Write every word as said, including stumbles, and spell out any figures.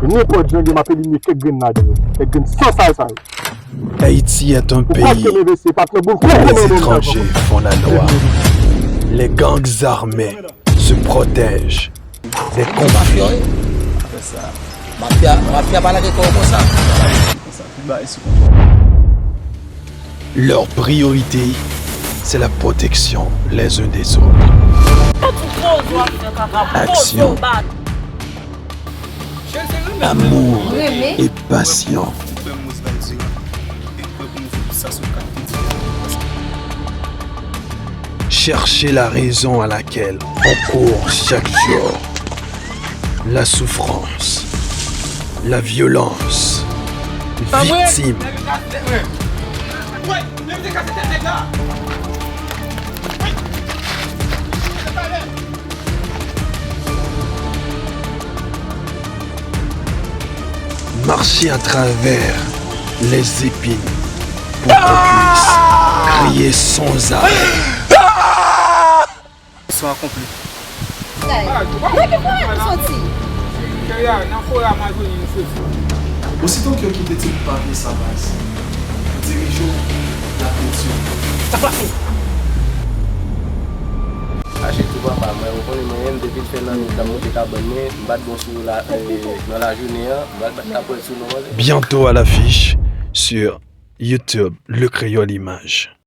Nenpòt jan gen, m ap elimine kèk grenn ladan yo. Kèk grenn sansal sa yo. Haïti est un pays où les étrangers font la loi. Les gangs armés se protègent des conflits. Mafya, mafya pa lage kò w konsa. Leur priorité, c'est la protection les uns des autres. Action, amour et passion. Chercher la raison à laquelle on court chaque jour. La souffrance, la violence, victime. Marcher à travers les épines pour qu'on puisse crier sans arrêt. Mission accomplie. Nan ki fòrè nou soti? Nan fòrè a mwen jwenn yon feu. Osito ke w kite ti bout papye sa baz, pou dirije w, l ap detwi w. Achte tou papa, mwen ou konnen mwen menm depi l fè nan nwit la m monte kabann mwen, m pa t bon sou la nan lajounen an, m pral bat kapwèl sou non an. Bientôt à l'affiche sur YouTube, Le Créole Image.